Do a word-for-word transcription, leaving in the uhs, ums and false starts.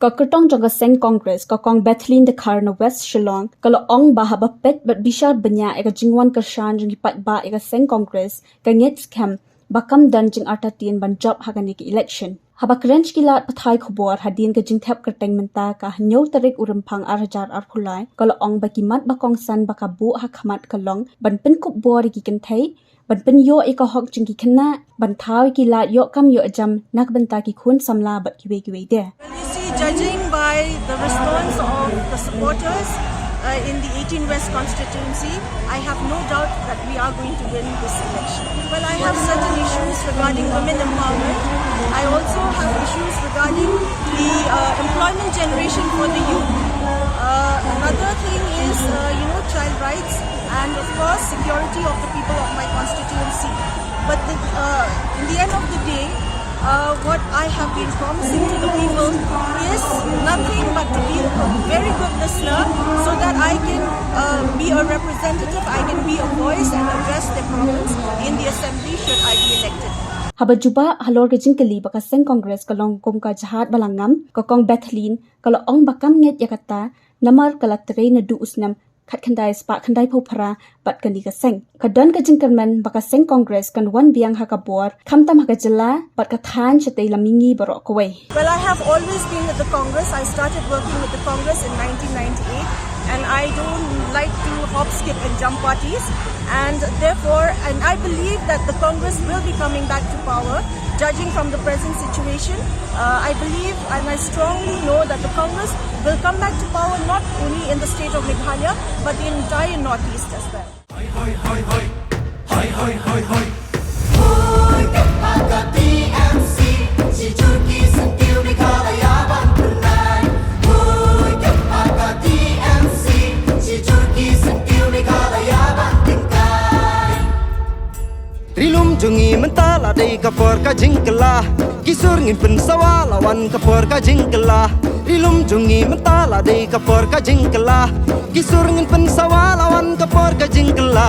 Ka kyrtong jong ka seng Congress, ka Kong Bethelin Dkhar na West Shillong, ka la ong ba haba peit bad bishar bniah ïa ka jingwan kyrshan jong ki paidbah ïa ka seng Congress, ka ngeit skhem ba kam don jingartatien ban jop ha kane ka election. Haba kren sha ki lad pathai khubor hadien ka jingthep kyrteng mynta ka hynñiew tarik u Rymphang ar hajar arphew lai, ka la ong ba ki mat ba kongsan ba ka buh ha khmat ka long ban pynkup bor ïa ki kynthei, ban pynïoh ïa ka hok jong ki khynnah, ban thaw ïa ki lad ïoh kam ïoh jam na ka bynta ki khun samla bad kiwei kiwei de. Well, you see, judging by the response of the supporters, uh, in the eighteen West constituency, I have no doubt that we are going to win this election. Well, I have certain issues regarding women empowerment. I also have issues regarding the, uh, employment generation for the youth. Uh, another thing is, uh, you know, child rights and, of course, security of the people of my constituency. But the, uh, in the end of the day, uh, what I have been promising to the people is nothing but to be a very good listener so that I can, uh, be a representative, I can be a voice and address their problems in the assembly should I be elected. Haba jubab halor ka jingkylli ba ka seng Congress ka long kum ka jahaj ba la ngam, ka Kong Bethelin ka la ong ba kam ngeit ïa kata, namar ka la trei naduh u snem khatkhyndai spah khyndaiphew phra bad kane ka seng. Ka don ka jingkyrmen ba ka seng Congress kan wan biang ha ka bor, khamtam ha ka jylla bad ka thaiñ shatei la mihngi baroh kawei. Well, I have always been with the Congress. I started working with the Congress in nineteen ninety-eight, and I don't like to hop, skip, and jump parties. And therefore, and I believe that the Congress will be coming back to power, judging from the present situation. Uh, I believe and I strongly know that the Congress will come back to power not only in the state of Meghalaya, but the entire Northeast as well. Hoi, hoi, hoi, hoi. Hoi, hoi, hoi, hoi. Hoi, ka pa ka T M C, shi jur ki syntiew Meghalaya ban pynlait. Hoi, ka pa ka T M C, shi jur ki syntiew Meghalaya ban pynlait. Ri lum jong ngi mynta la dei ka por ka jingkylla. Ki sur ngin pynsawa la wan ka por ka jingkylla. Ri lum jong ngi mynta la dei ka por ka jingkylla. Ki sur ngin pynsawa la wan ka por ka jingkylla.